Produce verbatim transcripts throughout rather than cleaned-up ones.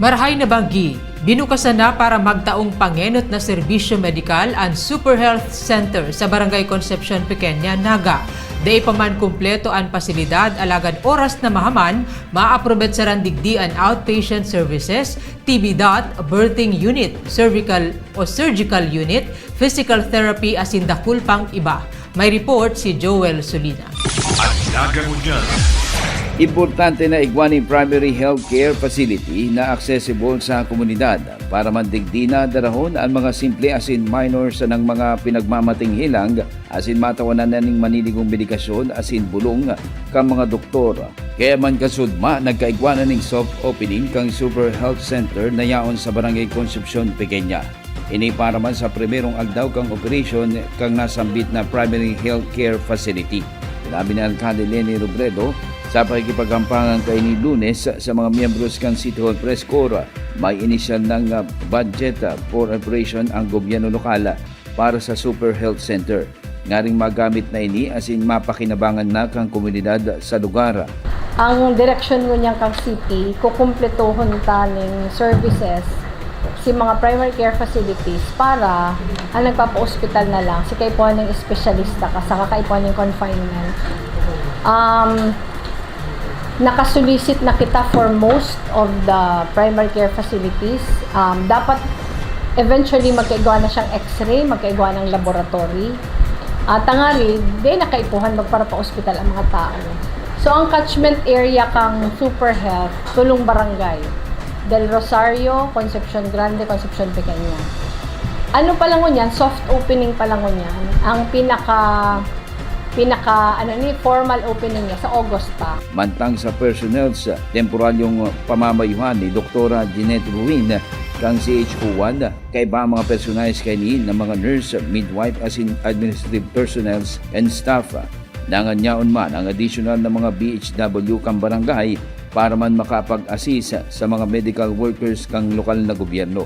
Marahay na banggi, binukasan na para magtaong pangenot na serbisyo medikal an Super Health Center sa Barangay Concepcion Pequeña, Naga. Dai pa man kumpleto an pasilidad, alagad oras na mahaman, maaprobetsaran digdi an outpatient services, T B dot, birthing unit, cervical o surgical unit, physical therapy asin dakul pang iba. May report si Joel Solina. At dagangon niya. Importante na igwa nin primary healthcare facility na accessible sa komunidad para man digdi na darahon an mga simple asin minor sanang mga pinagmamatinghilang asin matawanan na ning maniligong medikasyon asin bulong kan mga doktor. Kaya man kasudma, nagkaigwa na ning soft opening kan Super Health Center na yaon sa Barangay Concepcion Pequeña. Ini para man sa primerong aldaw kan operasyon kan nasambit na primary healthcare facility. Sinabi ni Alcalde Leni Robredo sa pakikipagkampangan kaini Lunes sa mga miyembros kan City Hall Press Corps, may inisyal nang, ah, budget, ah, for operation ang gobyerno lokal para sa Super Health Center. Ngaring magamit na ini asin mapakinabangan na kan komunidad sa lugar. Ang direksyon ngunyan kan city, kukumpletohon ta ning services si mga primary care facilities para ang nagpapa-ospital na lang, si kaipuhan ning espesyalista ka, saka kaipuhan ning confinement. Um, Naka-solicit na kita for most of the primary care facilities. Um, dapat eventually magkaigwa na siyang X-ray, magkaigwa ng laboratory. At tangarig, di na kaipuhan magparapaospital ang mga tao. So, ang catchment area kang Super Health, tulong barangay, Del Rosario, Concepcion Grande, Concepcion Pequeña. Ano pa lang ngunyan, soft opening pa lang ngunyan, ang pinaka pinaka, ano ni, formal opening niya sa August pa. Mantang sa personnel sa temporaryong pamamayuhan ni Doktora Jeanette Ruin kan C H O one, kaiba ang mga personalis kaini na mga nurse, midwife asin administrative personnels and staff. Nanganyaon man ang additional na mga B H W kan barangay para man makapag-assist sa mga medical workers kan lokal na gobyerno.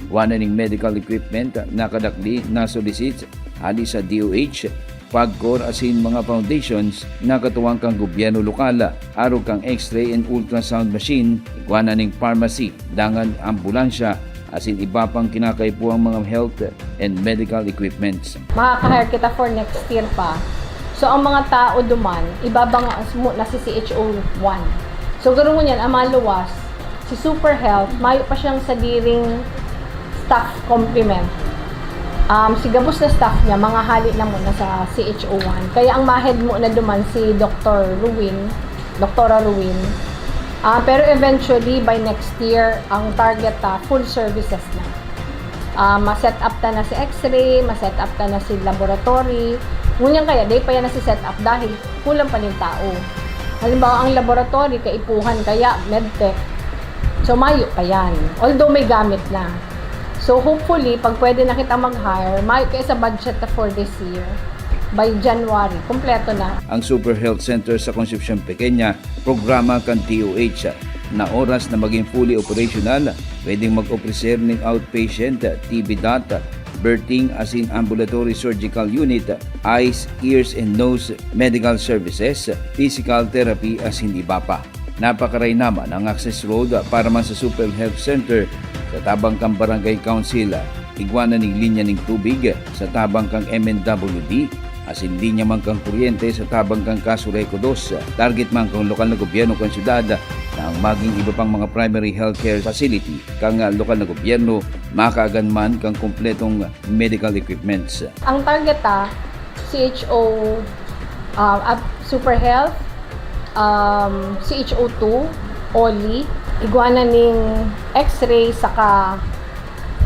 Igwa na ning medical equipment na kadakli na solicit hali sa D O H, PAGCOR asin mga foundations na katuwang kan gobyerno lokal, arog kan X-ray and ultrasound machine, igwa na ning pharmacy, dangan ambulansya, asin iba pang kinakaipuhang mga health and medical equipments. Makaka-hire kita for next year pa. So, ang mga tao duman, ibabang mo na si C H O one. So, garo ngunyan, ang mga luwas, si Super Health, mayo pa siyang sadiring staff complement. Um, si gabos na staff niya, mga hali na muna sa C H O one. Kaya ang mahead mo na duman si Doktor Ruin, Doktora Ruin. Ah, pero eventually, by next year, ang target ta, full services na. Ah, ma-set up ta na si X-ray, ma-set up ta na si laboratory. Ngunyan kaya, di pa yan na si set up dahil kulang pa nin tao. Halimbawa, ang laboratory, kaipuhan kaya, medtech. So, mayo pa yan. Although may gamit na. So, hopefully, pag pwede na kita mag-hire, mayo kaya sa budget na for this year. By January, kompleto na. Ang Super Health Center sa Concepcion Pequeña, programa kan D O H, na oras na maging fully operational, pwedeng mag-opreser nin outpatient, T B dot, birthing asin ambulatory surgical unit, eyes, ears and nose medical services, physical therapy asin iba pa. Napakaray naman ang access road para man sa Super Health Center sa tabang kan Barangay Council. Igwa na ning linya ning tubig sa tabang kan M N W D, asin linya man kan kuryente sa tabang kan Casureco dos. Target man kan lokal na gobyerno kan syudad na ang maging iba pang mga primary healthcare facility kan lokal na gobyerno makaagan man kan kompletong medical equipments. Ang target ta, C H O, ah, at Super Health, um, C H O two, Oli, igwa na ning X-ray saka,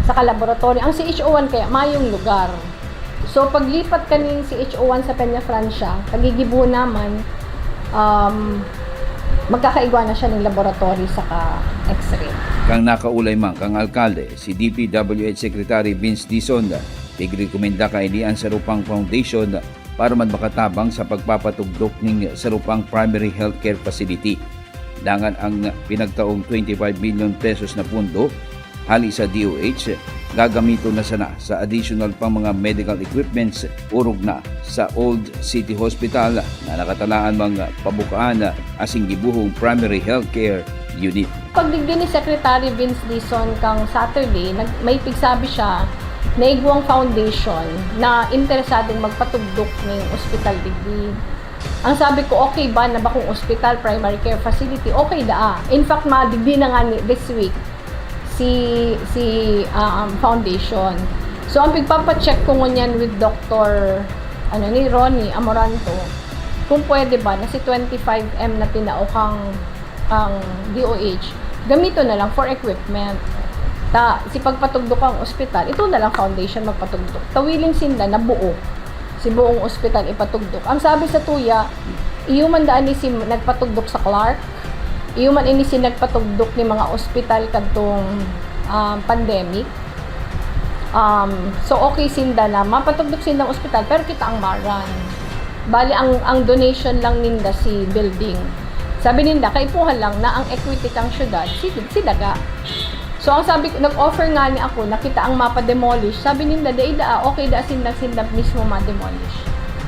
saka laboratory. Ang C H O one kaya mayong lugar. So, paglipat kaning C H O one sa Peña Francia, kagigibo naman, um, magkakaigwa na siya ng laboratory saka X-ray. Kan nakaulay man kan alkalde, si D P W H Secretary Vince Dizon, pigrekomenda kaini an saro pang foundation para man makatabang sa pagpapatugdok ning saro pang primary healthcare facility. Dangan ang pinagtaong twenty-five million pesos na pondo hali sa D O H, gagamiton na sana sa additional pang mga medical equipments orog na sa Old City Hospital na nakatalaan mang pabukaan asin gibohong primary healthcare unit. Pagdigdi ni Secretary Vince Dizon kang Saturday, nag-, may pigsabi siya na igwang foundation na interesadong magpatugdok ning ospital digdi. Ang sabi ko, okay ba na bakong ospital, primary care facility? Okay daa. In fact, madigdi na nga ni this week si, si, um, foundation. So, ang pigpapacheck ko ngunyan with Doctor, ano, ni Ronnie Amoranto, kung pwede ba na si twenty-five M na tinao kang, kang D O H, gamito na lang for equipment. Ta, si pagpatugdok ang ospital, ito na lang foundation magpatugdok. Tawiling sinda na buo, si buong ospital ipatugdok. Ang sabi sa tuya, iyo man daan ni si nagpatugdok sa Clark, iyo man ini si nagpatugdok ni mga ospital kadtong, ah, pandemic. Um, so, okay sinda na mapatugdok sindang ospital, pero kita ang maran. Bali, ang, ang donation lang ninda si building. Sabi ninda, kaipuhan lang na ang equity kang syudad, si, si daga. So, ang sabi, nag-offer nga ni ako na kita ang mapa-demolish. Sabi ninda, dai daa, okay daa sinda, sinda mismo ma-demolish.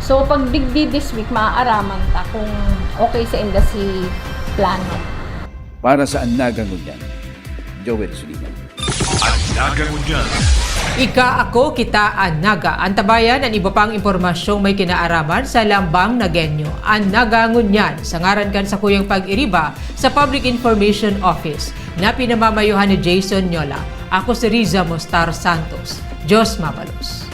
So, pag digdi this week, maaaraman ta kung okay sa inda si plano. Para sa An Naga Ngunyan, Joel Suliman. An Naga Ngunyan. Ika, ako, kita, an Naga. Antabayan an iba pang impormasyong may kinaaraman sa Lambang Nagenyo. An Naga Ngunyan, sa ngaran kan sakuyang pag-iriba sa Public Information Office, na pinamamayohan ni Jason Nyola. Ako si Riza Mostar Santos. Diyos mabalos.